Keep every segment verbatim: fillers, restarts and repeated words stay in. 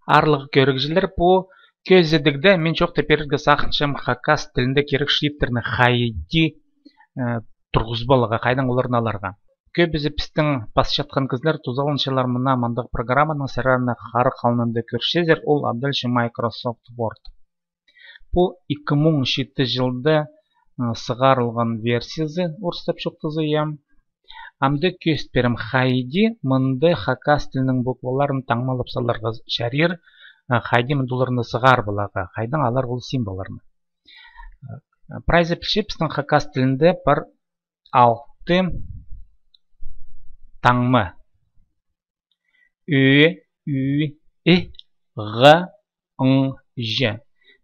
Аарлығ кӧрігҷілер, пу кӧзідігде мин чоохтап пирерге сағынчам хакас тілінде кирек шрифттерні хайди, э, турғызып аларға, хайдаң оларны аларға. Кӧбізі пістің пасчатхан кізілер тузаланчалар мына мындағ программанаң, сірер аны харах алнында кӧрчезер, ол адалча Microsoft Word. Пу ікі муң читі чылда, ы, сығарылған версиязы, орыстап чоохтаза, я. Амды кӧзіт пирем, хайди мында хакас тілінің букваларын таңмалап саларға чарир, ы, хайди мында оларны сығарып аларға, хайдаң аларға ол символларны. Ы, прайзы пілче, пістің хакас тілінде пар алты таңма. Ӧ, ӱ, і, ға, ң, ж.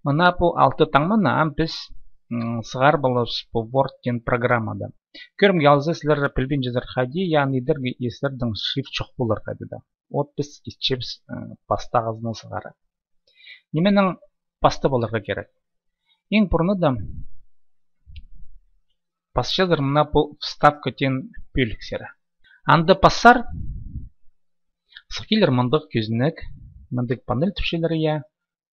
Мына пу алты таңманы ам піс, м, сығарып аларбыс пу Word теен программада. Кӧрімге алза, сірер пілбинчезер хайди, я, аны идерге, сірернің шрифт чох полар хайди даа. От піс итчебіс, м, пастағызын сығара. Нименең пастап аларға кирек? Иң пурнада пасчазар мына пу вставка теен пӧліксер. Анда пассар, сых килер мындағ кӧзенек, мындағ панель тіпчелер, я,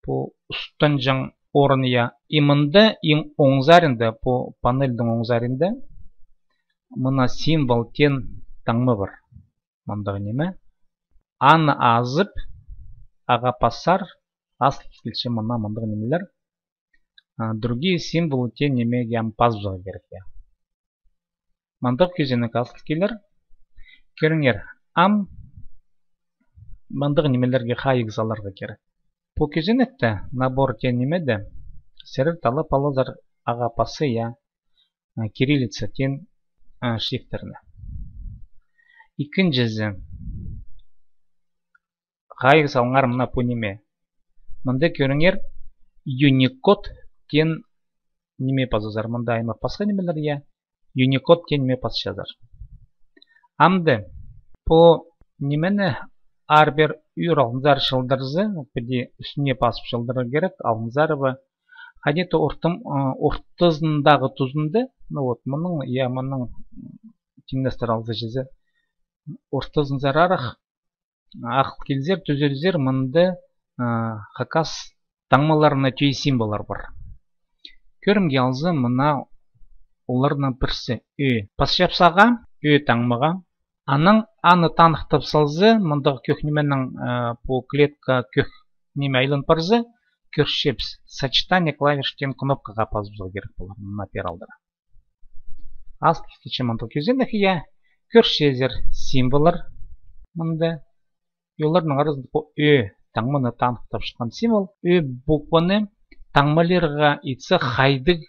пу устанҷаң орын, я. И мында иң оң саринда, пу панельдің оң саринда, мына символ теен таңма пар. Мындағ ниме. Аны азып, ағаа пассар, азыл килче мына мындағ нимелер. А, другие символы теен нимеге ам пазыбызарға кирек, я. Мындағ кӧзенек азыл килер. Кӧріңер, ам мындағ нимелерге хайығ саларға кирек. Пу кӧзенекте, набор теен нимеде, сірер таллап алазар ағаа пасса, я, а, кириллица теен, а, шрифттерні. Ікінҷізі, хайығ салыңар мына пу ниме. Мында кӧріңер, Unicode теен ниме пазазар. Мында аймах пасха нимелер, я. Unicode теен ниме пасчазар. Амды пу нимені аар-пеер ӱр алнынзар чылдырза, піди ӱстӱне пазып чылдырарға кирек, алнынзар ба. Хайди-то ортым, ы, ортызындағы тузында, ну вот, мының, я, мының, м, тиңнестір алза чізе, ортызынзар арах ағыл килзер, тӱзелзер, мында, а, хакас таңмаларына тӧӧй символлар пар. Кӧрімге алза, мына оларның пірсі ӧ. Пасчабыс ағаа, ӧ таңмаға. Анаң аны таныхтап салза, мындағ кӧк нименің, а, пу клетка кӧк ниме айлан парза, кӧрчебіс, сочетание клавиш теен кнопкаға пазыбызарға кирек полар, мына пеер алдыра. Азыл килче мындағ кӧзенек, я, кӧрчезер символлар мында. И оларның аразында пу ӧ таңманы таныхтапчатхан символ. Ӧ букваны таңмалирға итсе хайдағ,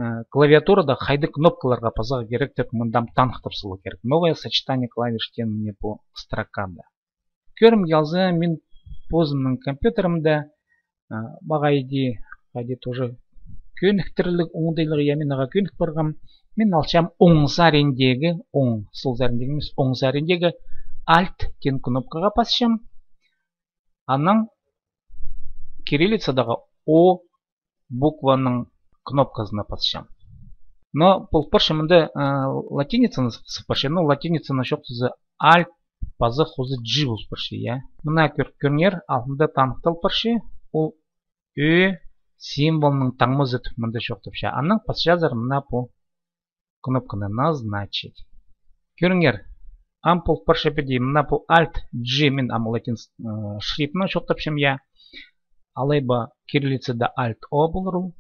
э, клавиатурада хайдағ кнопкаларға пазарға кирек тіп мында таныхтап саларға кирек. Новое сочетание клавиш теен мына пу строкада. Кӧрімге алза, мин позымның компьютерімде, а, мағаа иди, хайди тоже кӧніктірліг, оңдайлығ, я, мин ағаа кӧнік парғам. Мин алчам оң сариндағы, оң, сол сариндағы нимес, оң сариндағы Alt теен кнопкаға пасчам. Анаң кириллицадағы О букваның кнопказына пасчам. Но пол парча мында, э, латиницаны сых парча, но латиницаны чоохтаза Alt паза хоза G пол парча, я. Мына кӧр-, кӧріңер, алнында таныхтал парча, ол ӧ символының таңмазы тіп мында чоохтапча. Анаң пасчазар мына пу кнопканы назначить. Кӧріңер, ам пол парча піди, мына пу Alt G, мин ам латин, э, шрифтінең чоохтапчам, я. Алай ба кириллицада Alt O полар ол.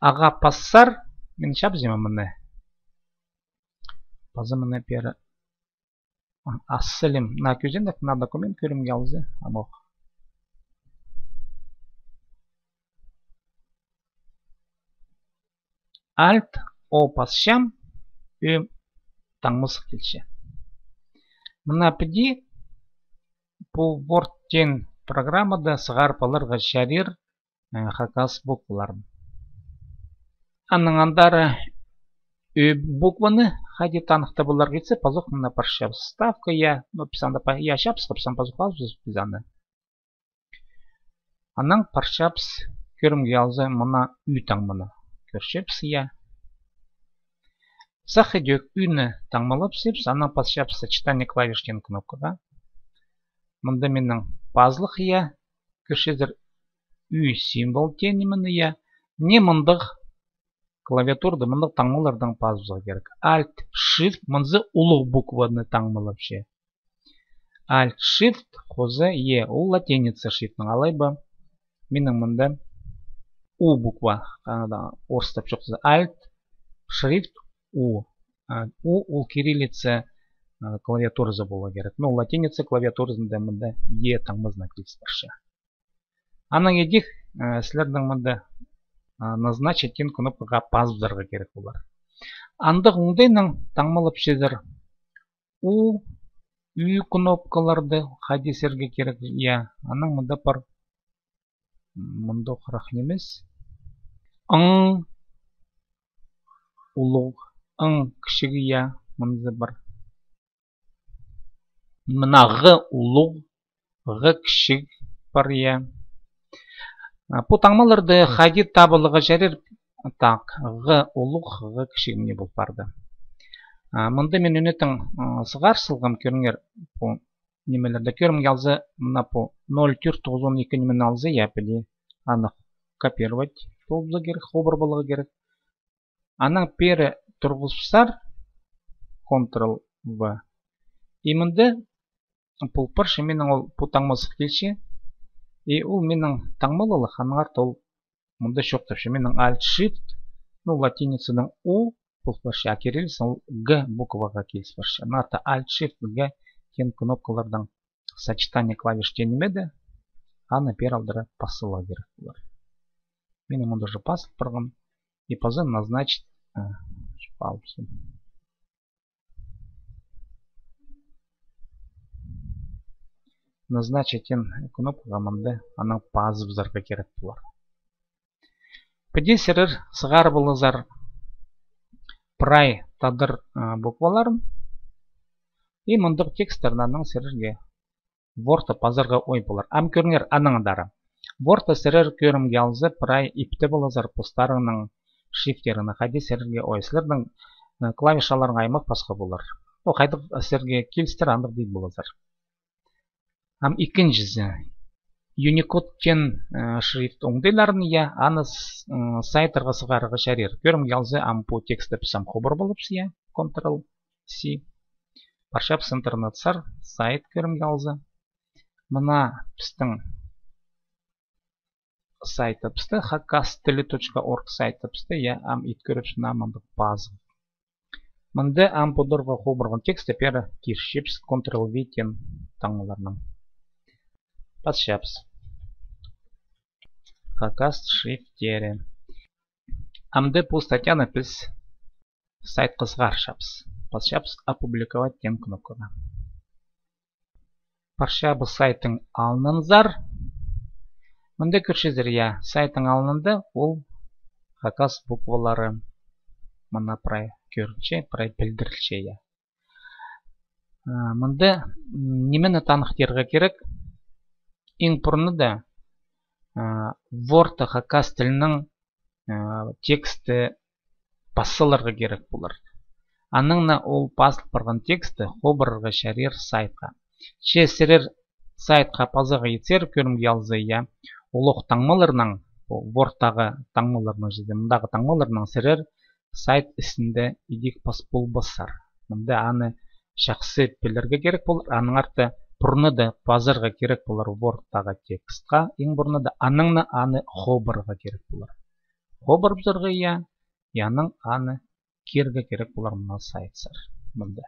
Ағаа пассар, мин чабызим мыны. Паза мына пеер ас салим. Мына кӧзенек, мына документ кӧрімге алза, ам ох. Alt O пасчам, ӧ таңмазы килче. Мына піди пу Word теен программада сығарып аларға чарир, э, хакас букваларын. Анаң андар ӧ букваны хайди таныхтап аларға итсе, пазох мына парчабыс вставка, я, ну, піс анда па-, я, чабысхабыс, пазох алыбыс піс аны. Анаң парчабыс, кӧрімге алза, мына ӱ таңманы. Кӧрчебіс, я. Сах идӧк ӱні таңмалап салыбыс, анаң пасчабыс сочетание клавиш теен кнопкаға. Мында минің пазылых, я. Кӧрчезер, ӱ символ теен ниме, я. Мына мындағ клавиатурада мындағ таңмалардаң пазыбызарға кирек. Alt, Shift, мынзы улуғ букваны таңмалапча. Alt, Shift, хоза, е, ол латиница шрифтінің, алай ба. Минің мында у буква, анда орыстап чоохтаза, Alt, Shift, у. А, у, ол кириллица, а, клавиатуразы поларға кирек. Ну, латиница клавиатуразында мында е таңмазына киліс парча. Анаң идӧк, а, сірернің мында, а, назначить теен кнопкаға пазыбызарға кирек полар. Андағ оңдайнаң таңмалапчазар у, ӱ кнопкаларды, хайди сірерге кирек, я, анаң мында пар мындағ хырах нимес. Ң улуғ, ң кічіг, я, мынзы пар. Мына ғы улуғ, ғы кічіг пар, я. А, пу таңмаларды хайди табыларға чарир? Так, ғы улуғ, ғы кічіг мына пол парды. А, мында мин ӧнетін, а, сығар салғам, кӧріңер, пу нимелерді кӧрімге алза, мына пу ноль тӧрт тоғызон ікі нимені алза, я, піди аны копировать поларға кирек, хобыр поларға кирек. Анаң пеер турғызыбызар, Ctrl V. И мында пол парча, минің ол пу таңмазых килче. И ол минің таңмалығ, аннаңар ол мында чоохтапча. Минің Alt Shift, ну, латиницаның у пол парча, а кириллица ол г букваға киліс парча. Аннаңар та Alt Shift G теен кнопкалардаң сочетание клавиш теен ниме дее, аны пеер алдыра пас саларға кирек полар. Минің мында уже пазыл парған. И паза назначить, а, чоғыл алыбысым. Назначить теен кнопкаға мында анаң пазыбызарға кирек полар. Піди сірер сығарып аларзар прай тадар, а, букваларын. И мындағ тексттерні анаң сірерге Word-та пазарға ой полар. Ам кӧріңер анаңар. Word-та сірер, кӧрімге алза, прай иптеп аларзар постарыңның шрифттерін, хайди сірерге ой. Сірернің, э, клавишаларың аймах пасха полар. Ол хайдағ сірерге килістір, андағ дее поларзар. Ам ікінҷізі. Unicode теен, э, шрифт оңдайларын, я, аны с-, м, сайттарға сығарарға чарир. Кӧрімге алза, ам пу текстті піс ам хобыр поларбыс, я, Ctrl C. Парчабыс интернетсар, сайт кӧрімге алза. Мына пістің сайтыбысты, хакас тілі точка орг сайтыбысты, я, ам ит кӧрібіс, мына мындағ пазығ. Мында ам пударға хобырған тексті пеер кирчебіс Ctrl V теен таңмаларнаң. Пасчабыс. Хакас шрифттері. Амды пу статьяны піс сайтха сығарчабыс. Пасчабыс опубликовать теен кнопкаға. Парчабыс сайттың алнынзар. Мында кӧрчезер, я, сайттың алнында ол хакас буквалары. Мына прай кӧрінче, прай пілдірілче, я. А, мында, м, нимені таныхтирға кирек. Иң пурнында да, а, Word-та хакас тілінің, а, тексті пас саларға кирек полар. Анаң на ол пазыл парған тексті хобырарға чарир сайтха. Че сірер сайтха пазарға итсер, кӧрімге алза, я, улуғ таңмаларнаң, о, Word-тағы таңмаларнаң, чізе, мындағы таңмаларнаң сірер сайт істінде идӧк пас полбассар. Мында аны чахсы пілерге кирек полар, аннаңар та пурнында пазарға кирек полар Word-тағы текстха, иң пурнында, анаң на аны хобырарға кирек полар. Хобырыбызарға, я, и анаң аны кирерге кирек полар мына сайтсар. Мында.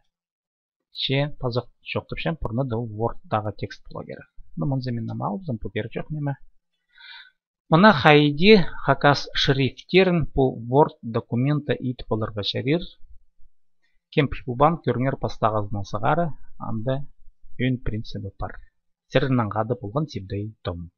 Че пазох чоохтапчам, пурнында ол Word-тағы текст поларға кирек. Ну, мынзы мин ам алыбызам, пу кирек чох ниме. Мына хайди хакас шрифттерін пу Word документте ит поларға чарир. Кем пілбеен, кӧріңер пастағызынаң сығара, анда ӧӧн принцибі пар. Сірернең хада полған Сибдей Том.